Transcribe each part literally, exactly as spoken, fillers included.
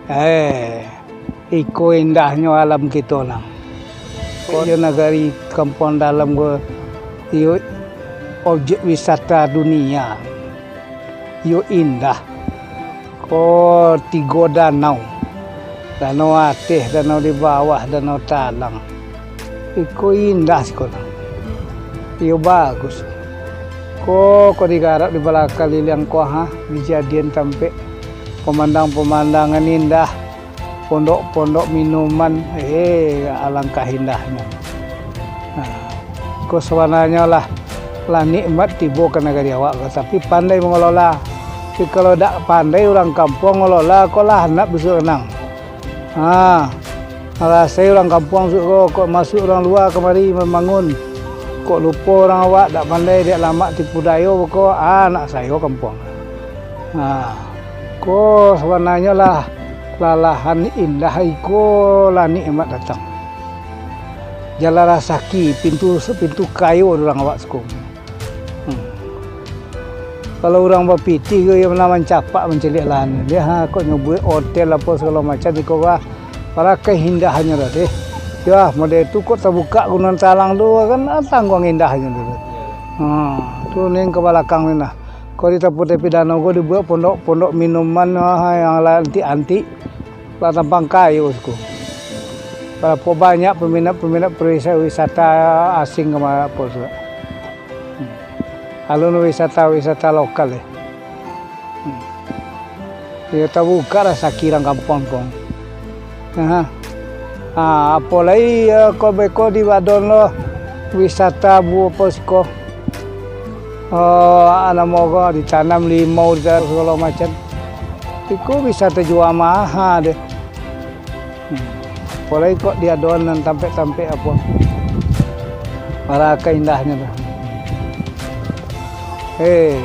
Eh, iko indahnyo alam kito lah. Iyo nagari Kampuang Dalam ko, iyo objek wisata dunia. Iyo indah. Ko tigo danau. Danau ateh, danau di bawah, danau talang. Iko indah siko lah. Iyo bagus. Ko, ko digarap di balakang liliang ko ha, dijadian tampek pamandangan-pamandangan indah. Pondok-pondok minuman, eh, alangkah indahnyo. Nah, ko sabananyo lah, lah nikmat tibo ka nagari awak ko, tapi pandai mangalola. Tapi kalau dak pandai urang kampuang mangalola, ko lah nak bisuak anang. Ha, rasai urang kampuang suko, kok masuak urang lua kamari mambangun. Kok lupo urang awak, dak pandai, dak lamak tipu dayo, beko, ah, nak sayo kampuang. Ha, ko sabananyo lah, lalahan indah iko lah nikmat datang. Jalan rasaki, pintu, pintu kayo urang awak suko. Hmm. Kalau urang bapitih ko, iyo lah mancapak mancaliak lahan. Dia, ha, kok nyobuik hotel apo sagalo macam, iko bah, parakai indahannyo tadi. Yo, ah, model tu kok tabukak Gunuang Talang tu kan, ah, tangguang indahnyo tu. Ha, tu ning ka balakang ni nah. Kok di tapi-tapi danau ko dibuek pondok-pondok minuman, ah, yang lah antik-antik, lah tampang kayo siko. Barapo banyak peminat-peminat pariwisata asing ka ma-, apo tu. Hmm. Alun wisata-wisata lokal, eh. Hmm. Iyo tabukak rasaki urang kampuang ko. Aha. Ah, apo lai, eh, ko beko di Badon lo wisata bu-, apo siko. Oh, namo ko ditanam limau, ditanam sagalo macam. Iko wisata jua maha deh. Hmm. Apolai kok di adoan nan tampek-tampek apo. Parakai indahnyo tu. Hei.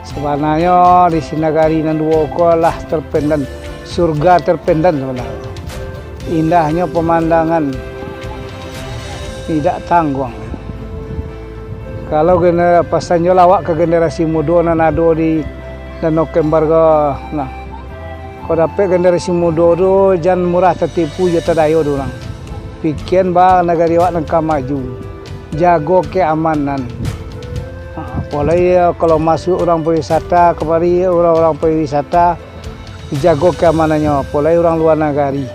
Sabananyo di si nagari nan duo ko lah terpendam, surga terpendam sabananyo. Indahnyo pamandangan indak tangguang. Kalau genera-, pasan jo lah awak ka generasi mudo nan ado di Danau Kembar ko, nah. Kok dapek generasi mudo tu, jan murah tatipu jo tadayo dek urang. Pikian ba nagari awak nan ka maju. Jago keamanan. Ha, apolai kalau masuak urang pariwisata, kamari urang-urang pariwisata, dijago keamanannyo, apolai urang lua nagari.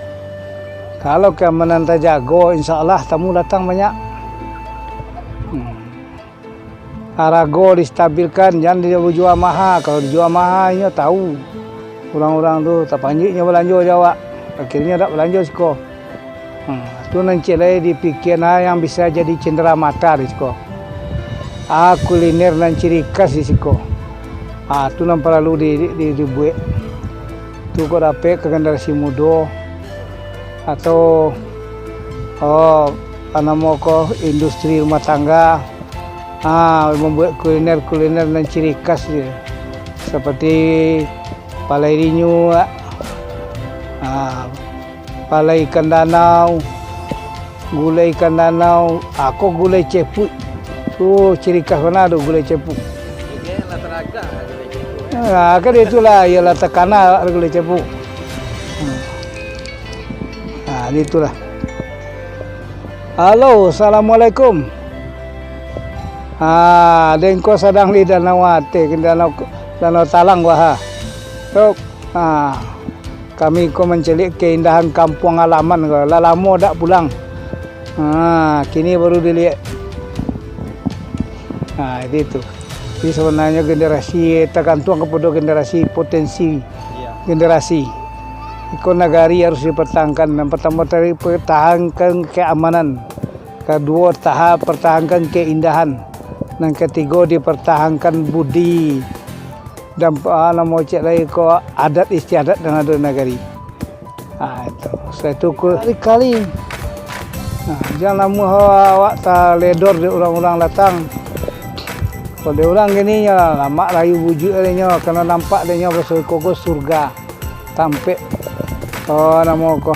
Kalau keamanan tajago, insya Allah tamu datang banyak. Hmm. Harago distabilkan, jan dijua maha. Kalau dijua maha, inyo tahu urang-urang tu, tapanjuik inyo balanjo jo awak. Akhirnyo dak balanjo siko. Hmm, tu nan ciek lai dipikia, nah, yang bisa jadi cendera mata di siko. Ah, kuliner nan ciri khas di siko. Ah, tu nan paralu di, di, di, dibuek. Tu kok dapek ka generasi mudo atau, oh, apa namo ko, industri rumah tangga. Ah, mambuek kuliner-kuliner nan ciri khas je. Seperti palai rinyuak, ah, palai ikan danau, gulai ikan danau, ah, ko gulai cepuik. Tu ciri khas bana tu gulai cepuik. Oke, lah teragak lah gulai cepuik, eh. Ah, kan itulah, iyolah takana gulai cepuik. Hmm. Ah, itulah. Halo, assalamualaikum. Ah, den ko sadang di Danau Ateh, Danau, Danau Talang, wah. Tok. Ah, kami ko mancaliak keindahan kampuang halaman ko. Lah lamo dak pulang. Ah, kini baru diliek. Ah, itu. Jadi sabananyo generasi, tagantuang kapado generasi, potensi. Iya. Generasi. Iko nagari harus dipertahankan. Yang pertamo tadi, pertahankan keamanan. Kaduo, taha-, pertahankan keindahan. Nan katigo, dipertahankan budi. Dan, ah, namo ciek lai ko, adat istiadat nan ado di nagari. Ah, itu. Sudah itu ku kali-kali. Nah, jan namuah awak taledor dek urang-urang datang. Kalau dek urang kini nyo lamak layu bujuak dek nyo, kena nampak dek nyo baso iko ko surga. Tampek, oh, namo ko,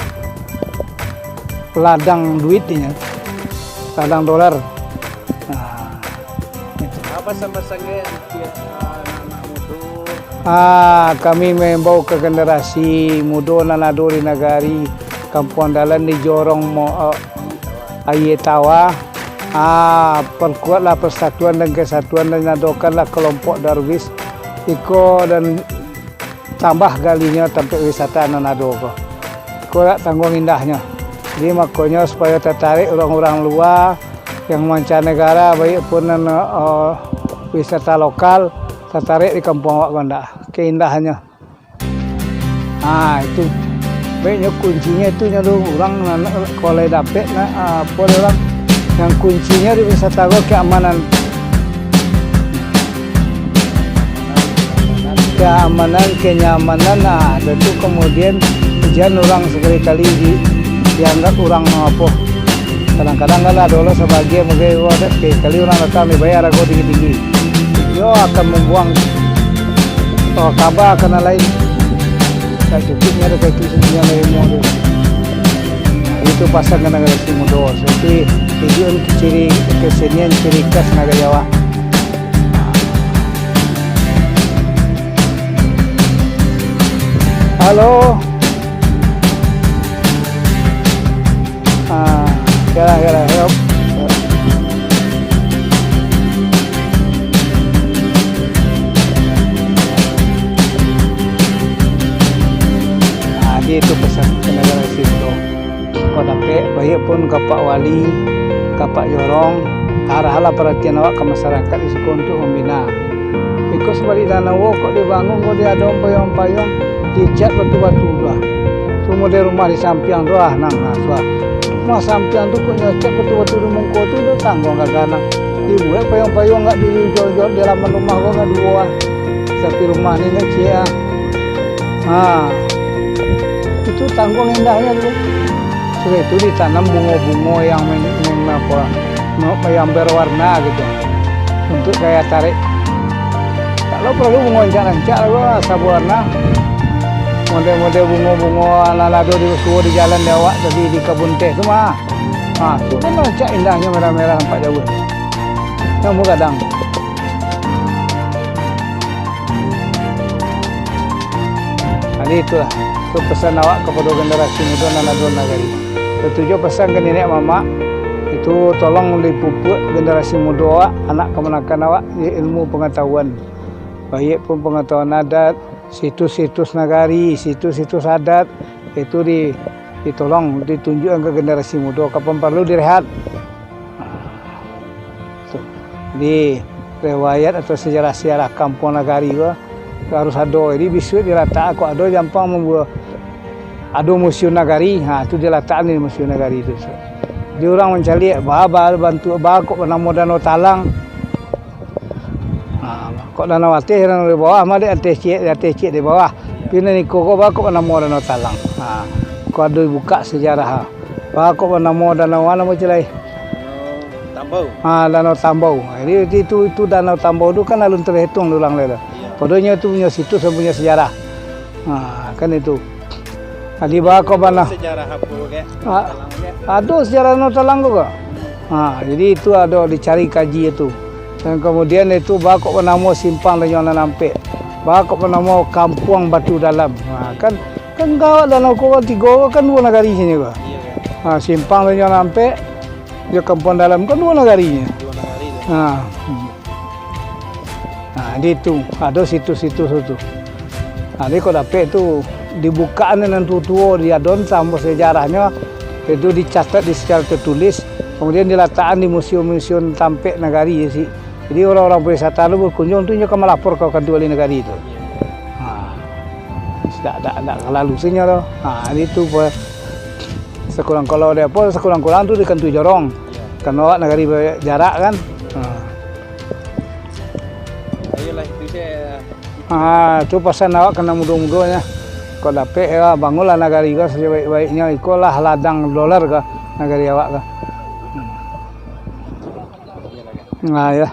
ladang duit dek nyo. Ladang dolar. Nah, itu. Apa sama sangat, ah, anak-anak muda Ah, kami maimbau ka generasi mudo nan ado di nagari, Kampuang Dalam di Jorong Mo-, eh, Aia Tawa. Ah, perkuatlah persatuan dan kesatuan dan adokanlah kelompok Darwis iko dan tambah galinyo tampek wisata nan ado ko. Iko dak tangguang indahnyo. Jadi makonyo supayo tatarik urang-urang lua, yang mancanegara, baik pun nan, eh, wisata lokal, tatarik di kampuang awak ko ndak, keindahannyo. Ah, itu. Baiknyo kuncinyo itu nyo tu, urang nan, kalau dapek nak, ah, apo dek urang, yang kuncinyo di wisata ko keamanan. Keamanan, kenyamanan, nah, itu kemudian jan urang sakali-kali di, dianggap urang apo. Kadang-kadang kan ado lo sabagian mungkin, wah, dak, sakali-kali urang datang dibayar harga tinggi-tinggi. Yo akan mambuang, oh, kaba ka nan lain. Dak cukupnyo ado kaki sinian lai umua tu. Itu pasan ka generasi mudo. Tapi, itu ciri kesenian, ciri khas nagari awak. Halo. Ah, kira, kira, yo. Ah, itu pesan ka generasi mudo. Kok dapek, baiak pun ka Pak Wali, ka Pak Jorong, arahlah paratian awak ka masyarakat di siko untuak mambina. Iko sabalik danau ko kok dibangun, kok diadong payuang-payuang, dicat batu-batu tu lah. Tu model rumah di sampiang tu lah, nang, nah, tu lah. Rumah sampiang tu kok nyo cat batu-batu di muko tu, tu tangguang gagah nang. Dibuek payuang-payuang agak di jauah-jauah di halaman rumah ko agak duo lah. Tapi rumah ni ndak ciek ah. Ha. Itu tangguang indahnyo tu. Sudah itu ditanam bungo-bungo yang men-, men-, apa, no-, yang berwarna gitu. Untuk daya tarik. Kalau perlu bungo rancak-rancak lah, sabuah warna. Model-model bungo-bungo nan ado di suo di jalan di awak tadi di kabun teh tu mah. Ha, tu kan rancak indahnyo merah-merah nampak jauah. Yang gadang. Jadi itulah, itu pesan awak kapado generasi mudo nan ado nagari. Itu juo pesan ka niniak mamak, itu tolong dipupuak generasi mudo awak, anak kamanakan awak, di ilmu pangatahuan. Baiak pun pangatahuan adat, situs-situs nagari, situs-situs adat, itu di, ditolong ditunjuakkan ka generasi mudo, kapan parlu direhat. Di riwayat atau sejarah-sejarah kampuang nagari ko, harus ado. Jadi bisuak dilatak, kok ado jampang mambuek, ado museum nagari, ha, tu dilatak di museum nagari tu. Di urang mancaliak, ba, ba, bantuak ba, kok banamo Danau Talang. Ha, kok Danau Ateh, Danau di bawah, mah di ateh ciek, di ateh ciek di bawah. Pina niko ko ba, kok banamo Danau Talang. Ha, kok ado buka sejarah, ha. Ba, kok banamo Danau, namo cilai? Danau Tambau. Ha, Danau Tambau. Jadi, itu, itu Danau Tambau tu kan alun terhitung di urang lai lah. Iyo. Padahal nyo tu punyo situs dan punyo sejarah. Ha, kan itu. Jadi, ba, kok bana-, sejarah apo, kek? Ha, Talang, kek? Ado sejarah Danau Talang tu, kok. Ha, jadi itu ado dicari kaji itu. Dan kemudian itu ba, kok banamo Simpang Tanjuang Nan Ampek. Ba, kok banamo Kampuang Batu Dalam. Ha, kan, kan gawak danau ko kan tigo ko kan duo nagari sajo ko. Iyo, kek. Ha, Simpang Tanjuang Nan Ampek, jo Kampuang Dalam kan duo nagari nyo. Duo nagari tu. Ha. Nah, di tu, ado situs-situs tu. Nah, jadi kok dapek tu, dibukaan nan tuo-tuo, diadon samo sejarahnyo, itu dicatat di secara tertulis, kemudian dilatakan di museum-museum tampek nagari si. Jadi orang-orang pariwisata tu berkunjung tu inyo ka malapor ka kantua wali nagari tu. Ha. Dak, dak, dak kalalu sinyo tu. Ha, jadi tu pe-, sakurang kalau ado apo, sakurang-kurang tu di kantua jorong. Karano awak nagari jarak kan. Ha. Ayolah, itu je. Ha, tu pasan awak ka nan mudo-mudo nyo. Kok dapek yo, bangunlah nagari ko sabaik-baiknyo, ikolah ladang dolar ko nagari awak ko. Hmm. Nah, yo.